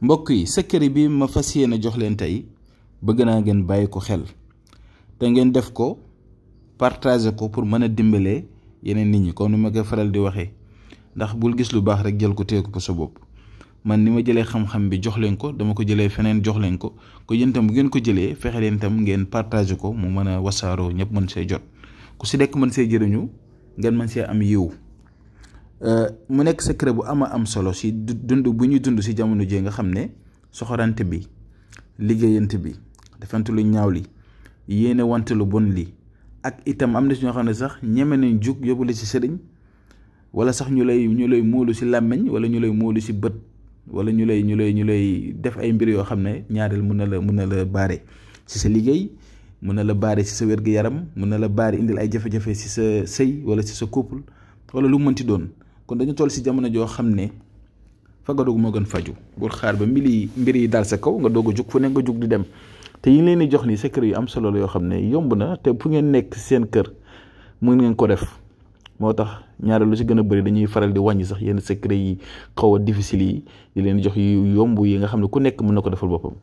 mbokk yi secret bi ma fas yéene jox leen tey bëgg naa ngeen bàyyi ko xel te ngeen def ko partager ko pour mën a dimbalee yeneen nit ñi comme ni ma koy faral di waxee ndax bul gis lu baax rek jël ko téeku ko sa bopp. man ni ma jëlee xam-xam bi jox leen ko dama ko jëlee feneen jox leen ko yéen itam bu ngeen ko jëlee fexe leen itam ngeen partager ko mu mën a wasaaroo ñëpp mën see jot ku si nekk mën see jëriñu ngeen mën see am yiw. mu nekk secret bu am solo si dund bu ñuy dund si jamono jii nga xam ne soxorante bi liggéeyante bi defante lu ñaaw li yéene wante lu bon li ak itam am na si ñoo xam ne sax ñeme nañ jug yóbbu la si sëriñ wala sax ñu lay móolu si làmmiñ wala ñu lay móolu si bët wala ñu lay def ay mbir yoo xam ne ñaareel mun na la baare si sa liggéey mun na la baare si sa wér-gu-yaram mun na la baare indil ay jafe-jafe si sa sëy wala si sa couple wala lu mënti doon. kon dañu toll si jamono joo xam ne fagaru moo gën faju bul xaar ba mbir yi daal sa kaw nga doog a jug fu ne nga jug di dem te yi leen di jox ni secret yu am solo la yoo xam ne yomb na te fu ngeen nekk seen kër mën ngeen ko def moo tax ñaare lu si gën a bëri dañuy faral di wàññi sax yenn secret yi xaw a difficile yi di leen jox yu yomb yi nga xam ne ku nekk mën na ko defal boppam.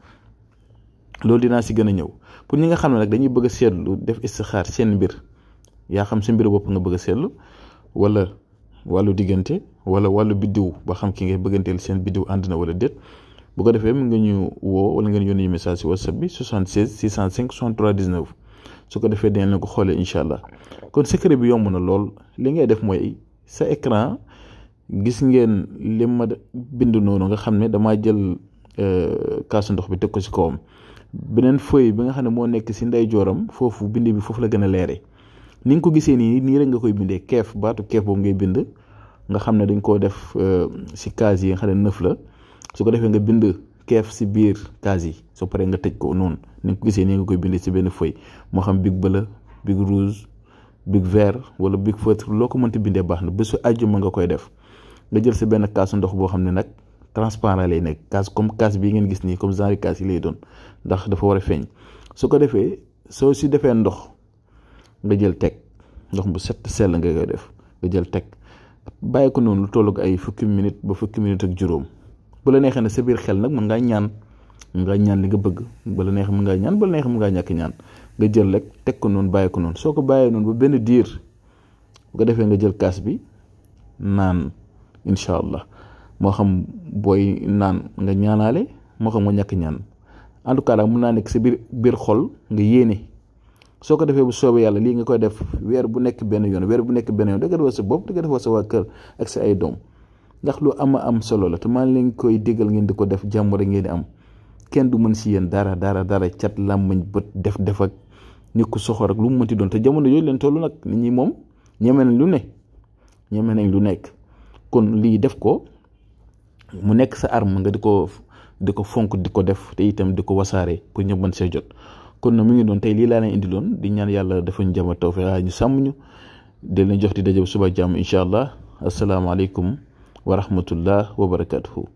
loolu dinaa si gën a ñëw pour ñi nga xam ne nag dañuy bëgg a seetlu def istixaar seen mbir yaa xam sa mbiru bopp nga bëgg a seetlu wala wàllu diggante wala wàllu biddiw ba xam ki ngay bëgganteel seen biddiw ànd na wala déet bu ko defee mën nga ñu woo wala ngeen yónnee message si whatsapp bi 76 605 63 19 su ko defee dinañ la ko xoolee incha allah. kon secret bi yomb na lool li ngay def mooy sa écran gis ngeen li ma bind noonu nga xam ne damaa jël kaasu ndox bi teg ko si kawam beneen feuille bi nga xam ne moo nekk si ndeyjooram foofu bind bi foofu la gën a leeree. ni nga ko gisee nii rek nga koy bindee keef baatu keef boobu ngay bind nga xam ne dañ koo def si case yi nga xam ne 9 la su ko defee nga bind keef si biir case yi soo paree nga tëj ko noonu ni nga ko gisee nii nga koy bindee si benn feuille moo xam big bleu big rouge big vert wala big feutre loo ko mënti bindee baax na bésu àjjuma nga koy def nga jël sa benn kaasu ndox boo xam ne nag transparent lay nekk kaas comme kaas bii ngeen gis nii comme genre kaas yi lay doon ndax dafa war a feeñ su ko defee soo si defee ndox nga jël teg ndox bu set sell nga koy def nga jël teg bàyyi ko noonu lu tollu ay fukki minute ba fukki minute ak juróom bu la neexee ne sa biir xel nag mën ngaa ñaan li nga bëgg bu la neexee mën ngaa ñaan bu la neexee mën ngaa ñàkk ñaan nga jël rek teg ko noonu bàyyi ko noonu soo ko bàyyee noonu ba benn diir bu ko defee nga jël kaas bi naan incha allah moo xam booy naan nga ñaanaale moo xam nga ñàkk ñaan en tout cas daal mën naa nekk sa biir xol nga yéene. soo ko defee bu soobee yàlla lii nga koy def weer bu nekk benn yoon da nga defal sa bopp da nga defal sa waa kër ak sa ay doom ndax lu am solo la te maa ngi leen koy déggal ngeen di ko def jàmm rek ngeen di am kenn du mën si yéen dara cat làmmiñ bët def ak nit ku soxor ak lu mu mënti doon te jamono yooyu leen toll nag nit ñi moom ñeme nañ lu nekk kon lii def ko mu nekk sa arme nga di ko fonk di ko def te itam di ko wasaare pour ñu mën see jot. kon na mu ngi doon tey lii laa leen indi loon di ñaan yàlla dafa ñu jàmm tawfeex ñu sàmm ñu di leen jox di daje suba jàmm incha allah asalaamaaleykum wa rahmatullah wa barakatuhu